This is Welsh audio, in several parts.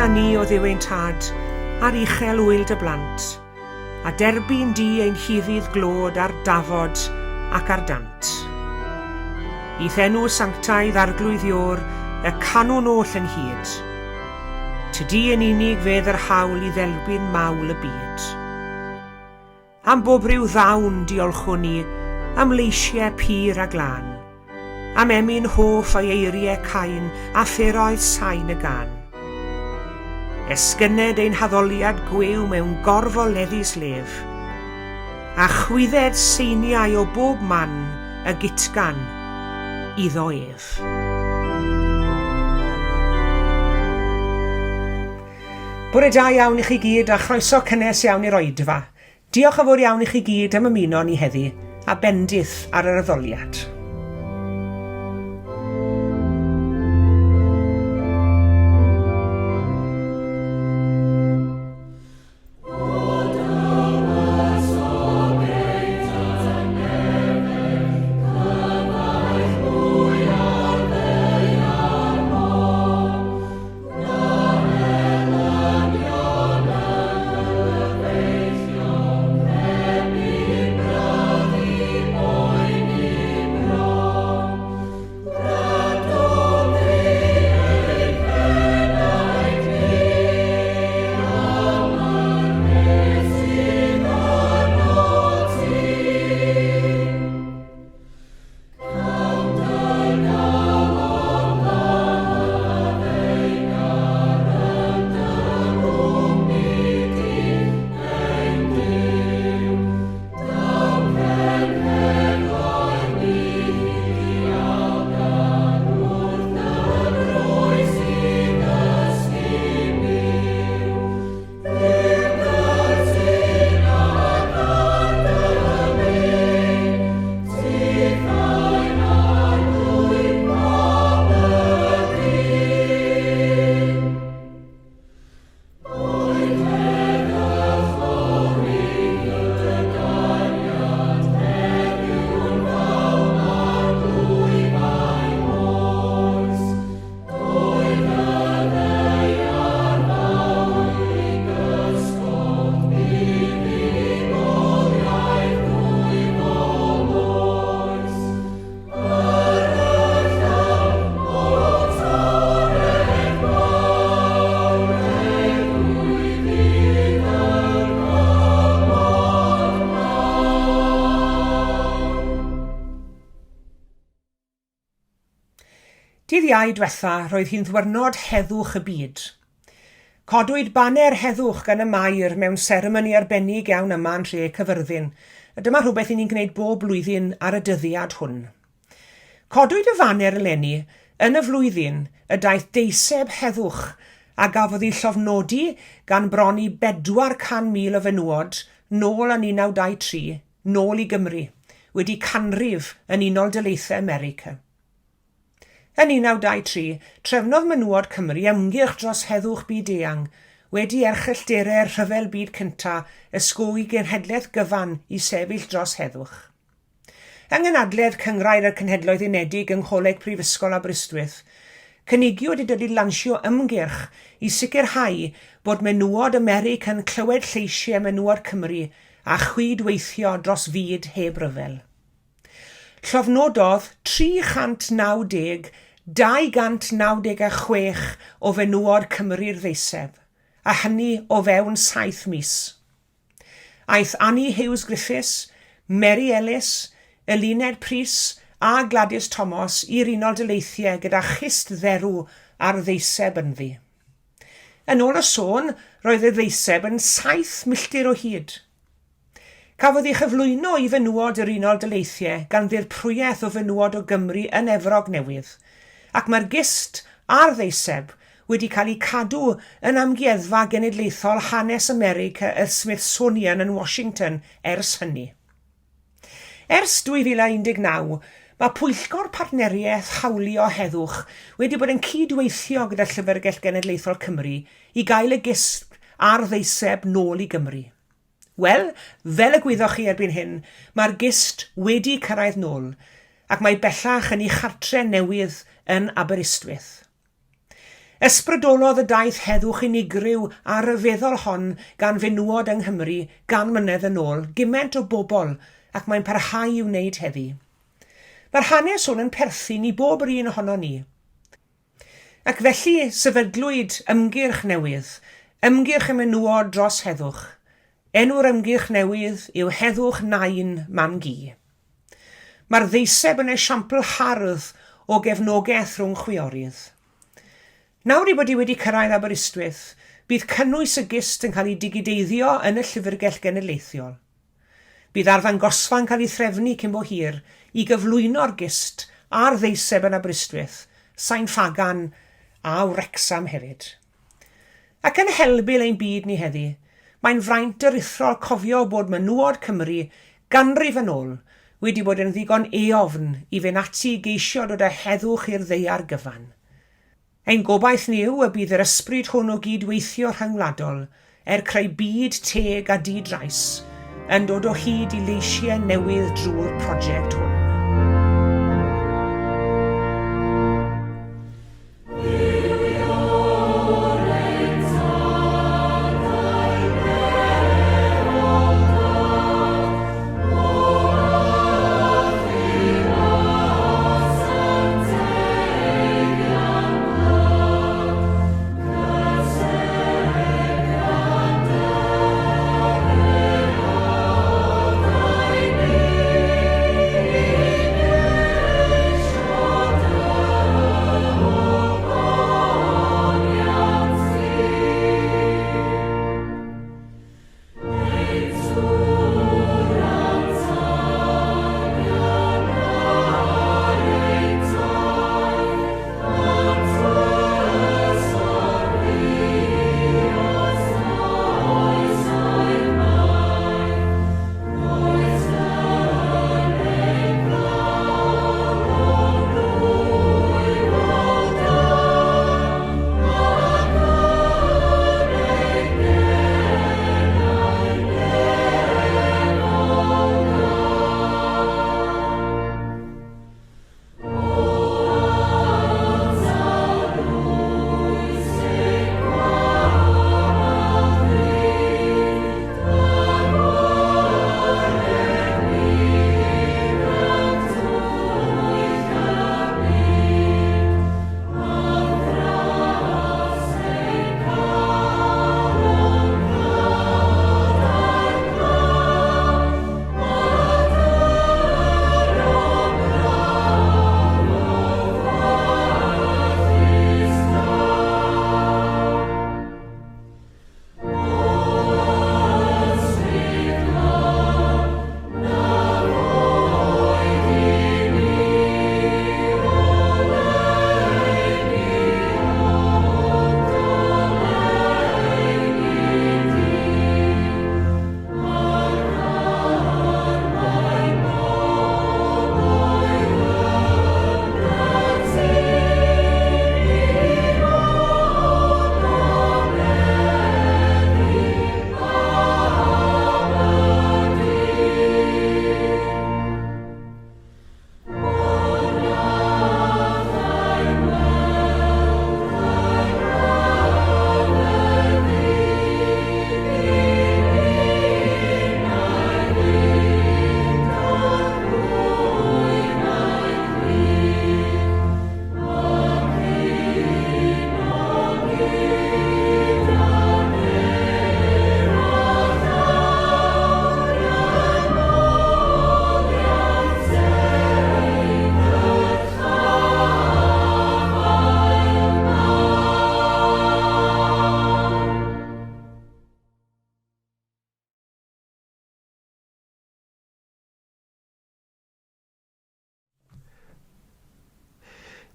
gyda ni o Dduw ein Tad ar uchel ŵyl dy blant, a derbyn di ein hufudd glod ar dafod ac ar dant. I'th enw sanctaidd Arglwydd Iôr y canwn oll ynghyd. Tydi yn unig fedd yr hawl i ddelbyn mawl y byd. Am bob rhyw ddawn diolchwn ni am leisiau pur a glân, am emyn hoff a'i eiriau cain a pheroedd sain y gân. Esgynned ein haddoliad gwiw mewn gorfoleddus lef, a chwydded seiniau o bob man y gutgan iddo ef. Bore da iawn i chi gyd a chroeso cynnes iawn i'r oedfa. Diolch yn fawr iawn i chi gyd am ymuno ni heddi a bendith ar yr addoliad. Dydd Iau dwetha, roedd hi'n ddwyrnod heddwch y byd. Codwyd baner heddwch gan y maer mewn seremoni arbennig iawn yma yn nhre Cyfyrddin, a dyma rhywbeth i ni'n gwneud bob blwyddyn ar y dyddiad hwn. Codwyd y faner eleni yn y flwyddyn y daeth deiseb heddwch a gafodd ei llofnodi gan bron i 400,000 o fenywod nôl yn 1923 nôl i Gymru, wedi canrif yn Unol Daleithiau America. Yn 1923, trefnodd menywod Cymru ymgyrch dros heddwch byd-eang, wedi erchyllterau'r Rhyfel Byd Cyntaf ysgogi genhedlaeth gyfan i sefyll dros heddwch. Yng nghynadledd Cynghrair y Cenhedloedd Unedig yng Ngholeg Prifysgol Aberystwyth, cynigiwyd y dylid lansio ymgyrch i sicrhau bod menywod America yn clywed lleisiau menywod Cymru a chyd-weithio dros fyd heb ryfel. Llofnododd 390 296 o fenywod Cymru'r ddeiseb, a hynny o fewn saith mis. Aeth Annie Hughes Griffiths, Mary Ellis, Eluned Prys a Gladys Thomas i'r Unol Daleithiau gyda chist dderw a'r ddeiseb ynddi. Yn ôl y sôn, roedd y ddeiseb yn saith milltir o hyd. Cafodd ei chyflwyno i fenywod yr Unol Daleithiau gan ddirprwyaeth o fenywod o Gymru yn Efrog Newydd, ac mae'r gist a'r ddeiseb wedi cael eu cadw yn Amgueddfa Genedlaethol Hanes America y Smithsonian yn Washington ers hynny. Ers 2019, mae Pwyllgor Partneriaeth Hawlio Heddwch wedi bod yn cyd-weithio gyda Llyfrgell Genedlaethol Cymru i gael y gist a'r ddeiseb nôl i Gymru. Wel, fel y gwyddoch chi erbyn hyn, mae'r gist wedi cyrraedd nôl, ac mae bellach yn ei chartre newydd yn Aberystwyth. Ysbrydolodd y daith heddwch unigryw a rhyfeddol hon gan fenywod yng Nghymru gan mlynedd yn ôl gymaint o bobl ac mae'n parhau i'w wneud heddi. Mae'r hanes hwn yn perthyn i bob yr un ohonon ni. Ac felly sefydlwyd ymgyrch newydd, Ymgyrch y Menywod dros Heddwch. Enw'r ymgyrch newydd yw Heddwch Nain Mam Gu. Mae'r ddeiseb yn esiampl hardd o gefnogaeth rhwng chwiorydd. Nawr ei bod hi wedi cyrraedd Aberystwyth, bydd cynnwys y gist yn cael ei digideiddio yn y Llyfrgell Genedlaethol. Bydd arddangosfa'n cael ei threfnu cyn bo hir i gyflwyno'r gist a'r ddeiseb yn Aberystwyth, Sain Ffagan a Wrecsam hefyd. Ac yn helbul ein byd ni heddi, mae'n fraint aruthrol cofio bod menywod Cymru ganrif yn ôl wedi bod yn ddigon eofn i fynd ati i geisio dod â heddwch i'r ddaear gyfan. Ein gobaith ni yw y bydd yr ysbryd hwn o gyd-weithio rhyngwladol er creu byd teg a di-drais yn dod o hyd i leisiau newydd drwy'r prosiect hwn.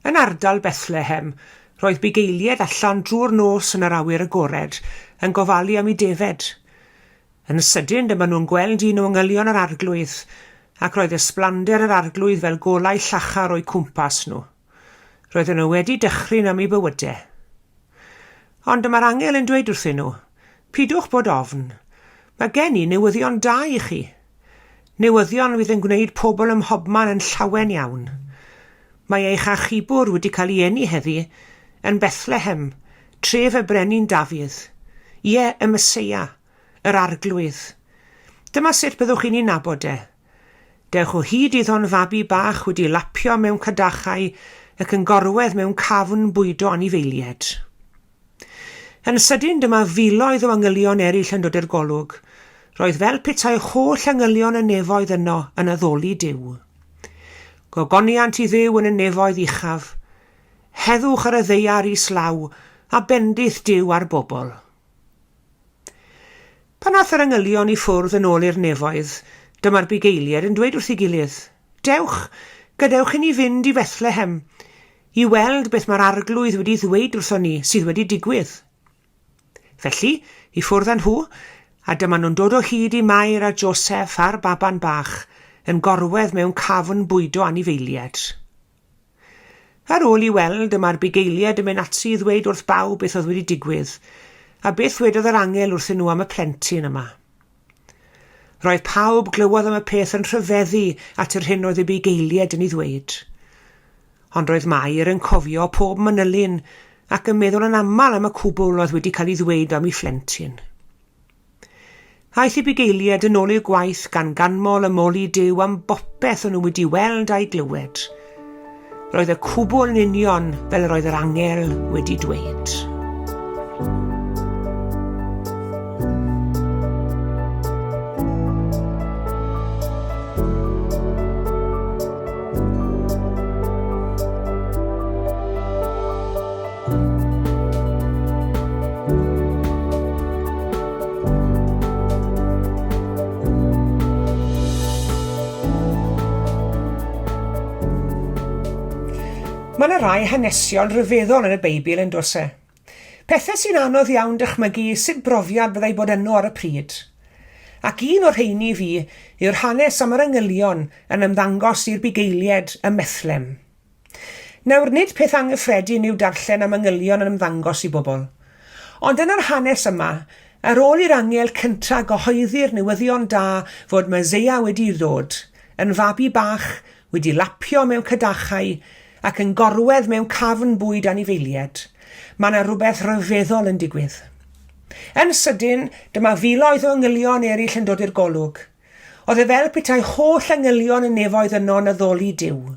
Yn ardal Bethlehem, roedd bugeiliaid allan drwy'r nos yn yr awyr agored yn gofalu am eu defaid. Yn sydyn dyma nhw'n gweld un o angylion yr Arglwydd, ac roedd ysblander yr Arglwydd fel golau llachar o'u cwmpas nhw. Roedden nhw wedi dychryn am eu bywydau. Ond dyma'r angel yn dweud wrthyn nhw, Pidwch bod ofn. Mae gen i newyddion da i chi. Newyddion fydd yn gwneud pobl ym mhobman yn llawen iawn. Mae eich achubwr wedi cael ei eni heddi, yn Bethlehem, tref y brenin Dafydd. Ie, y Meseia, yr Arglwydd. Dyma sut byddwch chi'n ei nabod e. Dewch o hyd iddo'n fabi bach wedi lapio mewn cadachau ac yn gorwedd mewn cafn bwydo anifeiliaid. Yn sydyn dyma filoedd o angylion eraill yn dod i'r golwg. Roedd fel petai holl angylion y nefoedd yno yn addoli Duw. Gogoniant i Dduw yn y nefoedd uchaf, heddwch ar y ddaear islaw, a bendith Duw ar bobl. Pan ath yr angylion i ffwrdd yn ôl i'r nefoedd, dyma'r bugeiliaid yn dweud wrth ei gilydd, Dewch, gadewch i ni fynd i Fethlehem, i weld beth mae'r Arglwydd wedi ddweud wrthon ni sydd wedi digwydd. Felly, i ffwrdd â nhw, a dyma nhw'n dod o hyd i Mair a Joseff a'r baban bach yn gorwedd mewn cafn bwydo anifeiliaid. Ar ôl i weld, dyma'r bugeiliaid yn mynd ati i ddweud wrth bawb beth oedd wedi digwydd, a beth ddwedodd yr angel wrthyn nhw am y plentyn yma. Roedd pawb glywodd am y peth yn rhyfeddu at yr hyn oedd y bugeiliaid yn ei ddweud. Ond roedd Mair yn cofio pob manylyn ac yn meddwl yn aml am y cwbl oedd wedi cael ei ddweud am ei phlentyn. Aeth y bugeiliaid yn ôl i'w gwaith gan ganmol a moli Duw am bopeth o'n nhw wedi weld a'i glywed. Roedd y cwbl yn union fel yr oedd yr angel wedi dweud. Mae yna rai hanesion rhyfeddol yn y Beibl yn does e? Pethau sy'n anodd iawn dychmygu sut brofiad fyddai bod yno ar y pryd. Ac un o'r rheini i fi yw'r hanes am yr angylion yn ymddangos i'r bugeilied ym Methlem. Nawr, nid peth anghyffredin yw darllen am angylion yn ymddangos i bobl. Ond yn yr hanes yma, ar ôl i'r angel cynta gyhoeddi'r newyddion da fod Meseia wedi ddod, yn fabi bach, wedi lapio mewn cadachau ac yn gorwedd mewn cafn bwyd anifeilied, mae yna rhywbeth rhyfeddol yn digwydd. Yn sydyn, dyma filoedd o angylion eraill yn dod i'r golwg. Oedd e fel petai holl angylion y nefoedd yno yn addoli Duw.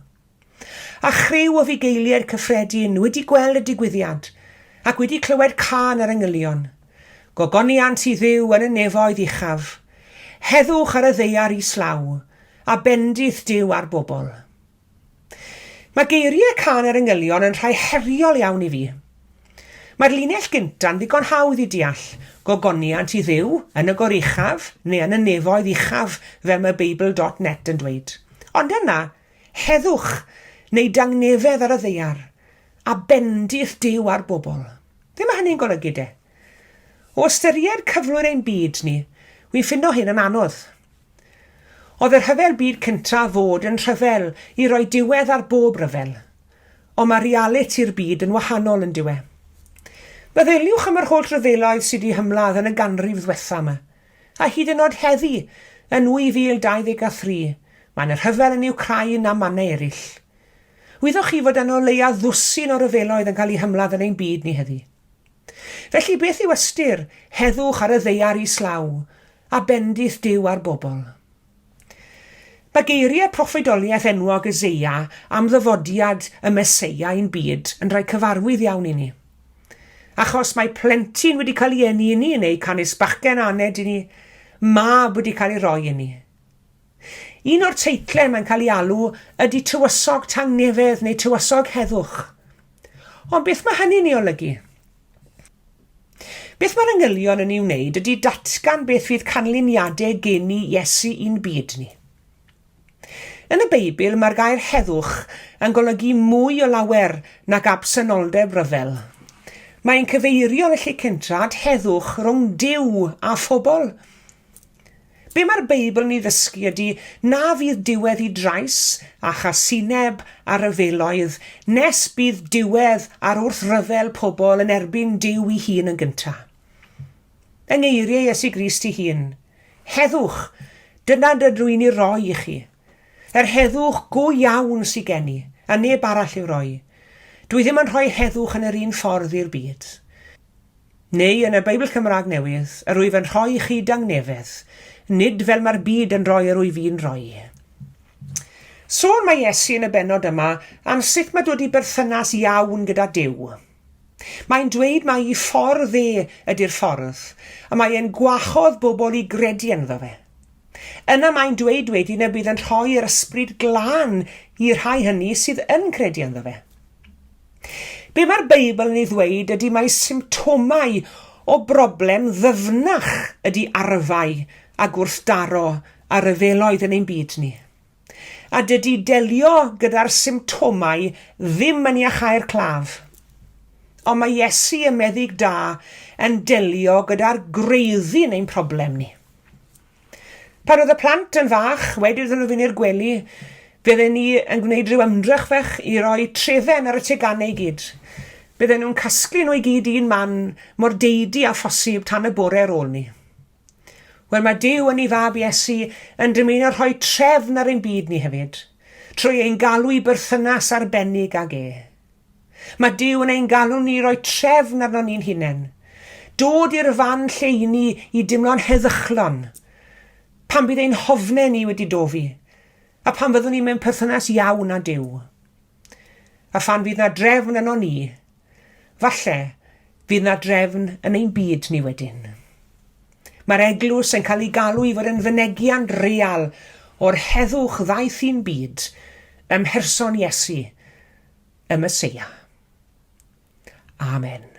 A chriw o fugeiliaid cyffredin wedi gweld y digwyddiad, ac wedi clywed cân yr angylion. Gogoniant i Dduw yn y nefoedd uchaf, heddwch ar y ddaear islaw, a bendith Duw ar bobl. Mae geiriau cân yr angylion yn rhai heriol iawn i fi. Mae'r linell gynta'n ddigon hawdd i deall, gogoniant i Dduw yn y goruchaf neu yn y nefoedd uchaf fel mae Beibl dot net yn dweud. Ond yna, Heddwch, neu dangnefedd ar y ddaear, a bendith Duw ar bobl. Be mae hynny'n golygu de? O ystyried cyflwr ein byd ni, wi'n ffindo hyn yn anodd. Oedd y rhyfel byd cyntaf fod yn rhyfel i roi diwedd ar bob rhyfel. Ond mae realiti'r byd yn wahanol yn dyw e? Meddyliwch am yr holl ryfeloedd sydd 'di hymladd yn y ganrif ddwetha 'ma. A hyd yn oed heddi, yn 2023, mae 'na rhyfel yn Iwcrain a mannau eraill. Wyddoch chi fod yna o leia ddwsin o ryfeloedd yn cael eu hymladd yn ein byd ni heddi? Felly beth yw ystyr heddwch ar y ddaear islaw, a bendith Duw ar bobl? Mae geiriau proffwydoliaeth enwog Eseia am ddyfodiad y Meseia i'n byd yn rhai cyfarwydd iawn i ni. Achos mae plentyn wedi cael ei eni i ni, neu canys bachgen aned i ni, mab wedi cael ei roi i ni. Un o'r teitlau mae'n cael ei alw ydy Tywysog Tangnefedd neu Tywysog Heddwch. Ond beth mae hynny'n ei olygu? Beth mae'r angylion yn ei wneud ydy datgan beth fydd canlyniadau geni Iesu i'n byd ni. Yn y Beibl, mae'r gair heddwch yn golygu mwy o lawer nag absenoldeb rhyfel. Mae'n cyfeirio yn y lle cyntaf at heddwch rhwng Duw a phobl. Be mae'r Beibl yn ei ddysgu ydy na fydd diwedd i drais a chasineb a rhyfeloedd nes bydd diwedd ar wrthryfel pobl yn erbyn Duw ei hun yn gyntaf. Yng ngeiriau Iesu Grist ei hun, Heddwch, dyna dydw i'n ei roi i chi. Yr heddwch go iawn sy gen i, a neb arall i'w roi. Dwi ddim yn rhoi heddwch yn yr un ffordd i'r byd. Neu yn y Beibl Cymraeg Newydd, yr wyf yn rhoi i chi dangnefedd, nid fel mae'r byd yn rhoi yr wyf i'n rhoi. Sôn mae Iesu yn y bennod yma am sut mae dod i berthynas iawn gyda Duw. Mae'n dweud mai i ffordd e ydy'r ffordd, a mae e'n gwahodd bobl i gredu ynddo fe. Yna mae'n dweud wedyn y bydd yn rhoi yr ysbryd glân i'r rhai hynny sydd yn credu ynddo fe. Be mae'r Beibl yn ei ddweud ydy mai symptomau o broblem ddyfnach ydy arfau a gwrthdaro a rhyfeloedd yn ein byd ni. A dydy delio gyda'r symptomau ddim yn iachau'r claf. Ond mae Iesu y meddyg da yn delio gyda'r gwreiddyn ein problem ni. Pan oedd y plant yn fach, wedi iddyn nhw fynd i'r gwely, fydden ni yn gwneud rhyw ymdrech fech i roi trefen ar y teganau i gyd. Bydden nhw'n casglu nhw i gyd un man mor deidi â phosib tan y bore ar ôl ni. Wel, mae Duw yn ei fab Iesu yn dymuno rhoi trefn ar ein byd ni hefyd, trwy ein galw i berthynas arbennig ag e. Mae Duw yn ein galw ni i roi trefn arnon ni'n hunain, dod i'r fan lle i ni i dimlo'n heddychlon, pan bydd ein hofnau ni wedi dofi, a pan fyddwn ni mewn perthynas iawn â Duw. A phan fydd 'na drefn ynon ni, falle fydd 'na drefn yn ein byd ni wedyn. Mae'r eglwys yn cael ei galw i fod yn fynegiant real o'r heddwch ddaeth i'n byd ym mherson Iesu, y Meseia. Amen.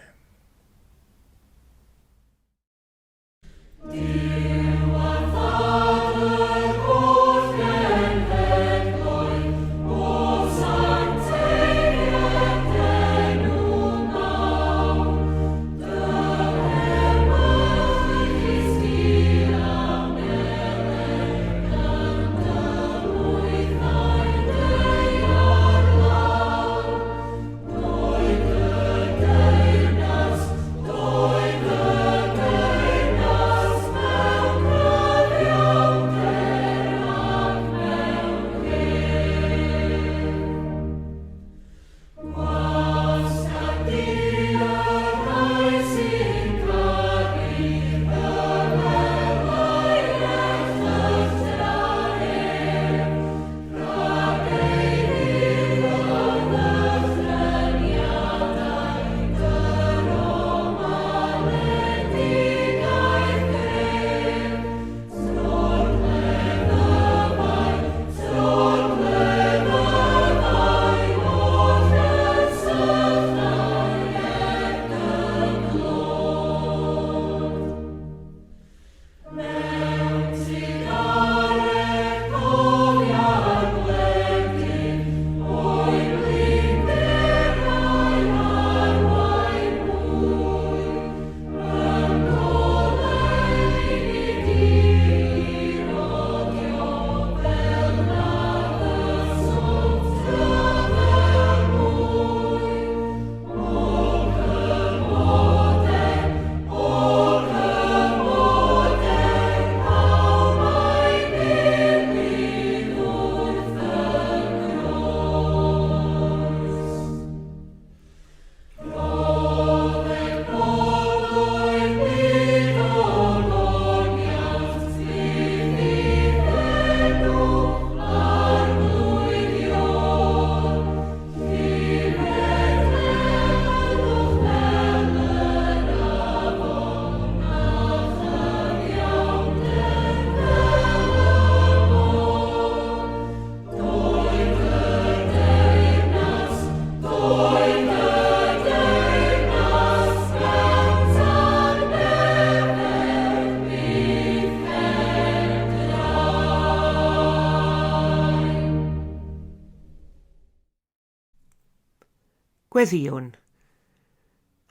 Gweddïwn.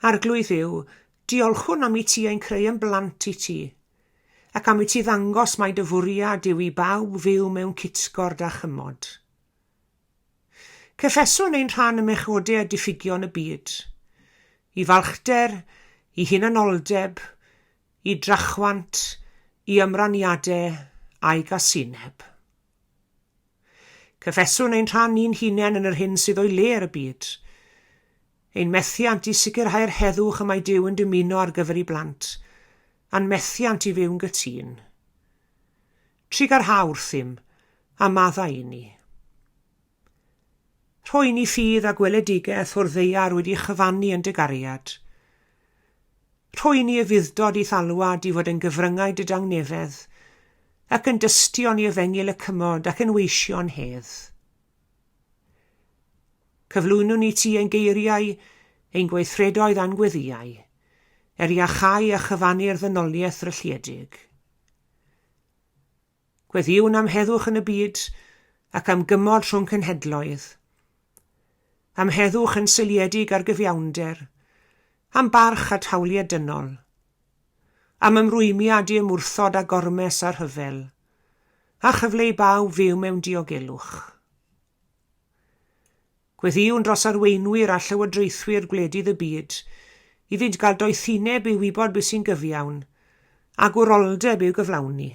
Arglwydd Dduw, diolchwn am i ti ein creu yn blant i ti, ac am i ti ddangos mai dy fwriad yw i bawb fyw mewn cytgord a chymod. Cyffeswn ein rhan ym mechode a diffygion y byd, i falchder, i hunanoldeb, i drachwant, i ymraniadau a'i gasineb. Cyffeswn ein rhan ni'n hunain yn yr hyn sydd o'i le ar y byd. Ein methiant i sicrhau'r heddwch y mae Duw yn dymuno ar gyfer ei blant, a'n methiant i fyw'n gytûn. Trugarha wrthym, a maddau i ni. Rho i ni ffydd a gweledigaeth o'r ddaear wedi chyfannu yn dy gariad. Rho i ni ufudd-dod i'th alwad i fod yn gyfryngau dy dangnefedd, ac yn dystion i efengyl y cymod ac yn weision hedd. Cyflwynwn i ti ein geiriau, ein gweithredoedd a'n gweddïau, er iachau a chyfannu'r ddynoliaeth ddrylliedig. Gweddïwn am heddwch yn y byd ac am gymod rhwng cenhedloedd, am heddwch yn seiliedig ar gyfiawnder, am barch at hawliau dynol, am ymrwymiad i ymwrthod â gormes a rhyfel, a chyfle i bawb fyw mewn diogelwch. Gweddïwn dros arweinwyr a llywodraethwyr gwledydd y byd, iddynt gael doethineb i wybod beth sy'n gyfiawn, a gwroldeb i'w gyflawni.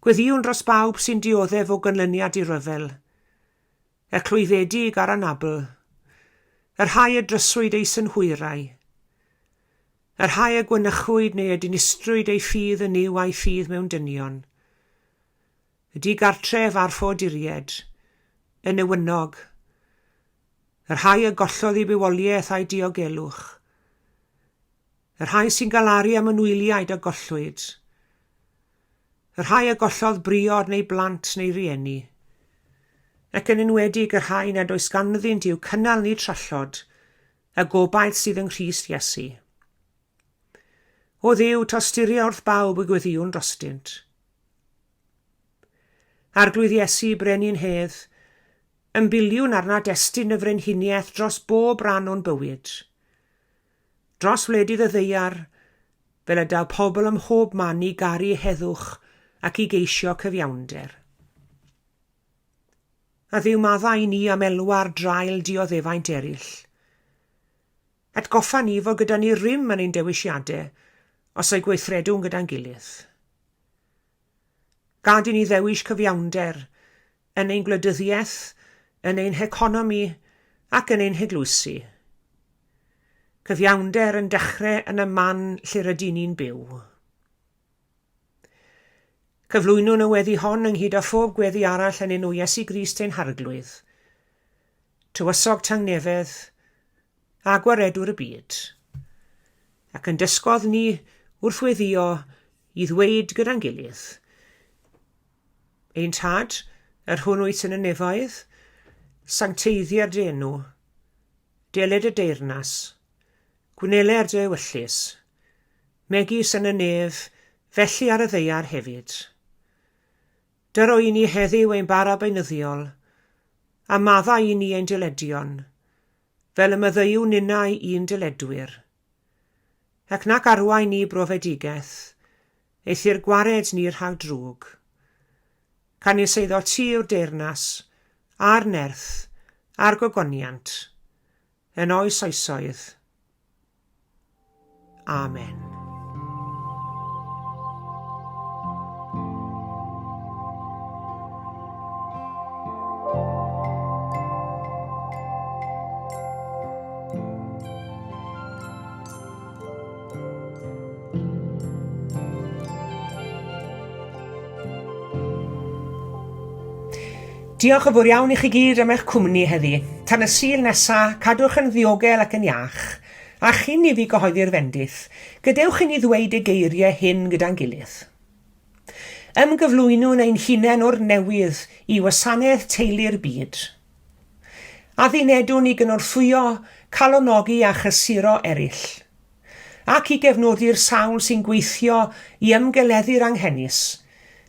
Gweddïwn dros bawb sy'n dioddef o ganlyniad i ryfel, y clwyfedig a'r anabl, y rhai y dryswyd eu synhwyrau, y rhai y gwanychwyd neu y dinistrwyd eu ffydd yn Nuw a'u ffydd mewn dynion, y digartref a'r ffoaduriaid, y newynog, y rhai a gollodd eu bywoliaeth a'u diogelwch, y rhai sy'n galaru am anwyliaid a gollwyd, y rhai a gollodd briod neu blant neu rieni, ac yn enwedig y rhai nad oes ganddynt i'w cynnal neu trallod, y gobaith sydd yng Nghrist Iesu. O Dduw, tosturia wrth bawb y gweddïwn drostynt. Arglwydd Iesu, Brenin Hedd, ymbiliwn arna destun y frenhiniaeth dros bob rhan o'n bywyd. Dros wledydd y ddaear, fel y daw pobl ym mhob man i garu heddwch ac i geisio cyfiawnder. A Dduw maddau i ni am elwa'r draul dioddefaint eraill. Atgoffa ni fod gyda ni rym yn ein dewisiadau os eu gweithredwn gyda'n gilydd. Gad i ni ddewis cyfiawnder yn ein gwleidyddiaeth, yn ein heconomi ac yn ein heglwysi. Cyfiawnder yn dechrau yn y man lle rydyn ni'n byw. Cyflwynwn y weddi hon ynghyd â phob gweddi arall yn enw Iesu Grist ein Harglwydd, Tywysog Tangnefedd a Gwaredwr y byd, ac yn dysgodd ni wrth weddïo i ddweud gyda'n gilydd, Ein Tad, yr hwn wyt yn y nefoedd, sancteiddier dy enw, deled y deyrnas, gwneler dy ewyllys, megis yn y nef, felly ar y ddaear hefyd. Dyro i ni heddiw ein bara beunyddiol, a maddau i ni ein dyledion, fel y maddeuwn ninnau i'n dyledwyr. Ac nac arwain ni brofedigaeth, eithr gwared ni rhag drwg. Canys eiddo ti yw'r deyrnas, a'r nerth, a'r gogoniant, yn oes oesoedd. Amen. Diolch yn fawr iawn i chi gyd am eich cwmni heddi. Tan y Sul nesa, cadwch yn ddiogel ac yn iach. A chyn i fi gyhoeddi'r fendith, gadewch i ni ddweud y geiriau hyn gyda'n gilydd. Ymgyflwynwn ein hunain o'r newydd i wasanaeth teulu'r byd. Addunedwn i gynorthwyo, calonogi a chysuro eraill. Ac i gefnodi'r sawl sy'n gweithio i ymgeleddu'r anghenus,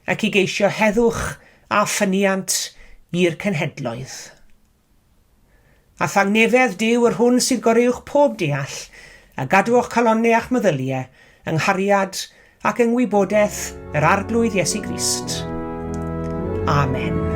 ac i geisio heddwch a ffyniant i'r cenhedloedd. A thangnefedd Duw yr hwn sydd goruwch pob deall, a gadwoch calonnau a'ch meddyliau yng nghariad ac yng ngwybodaeth yr Arglwydd Iesu Grist. Amen.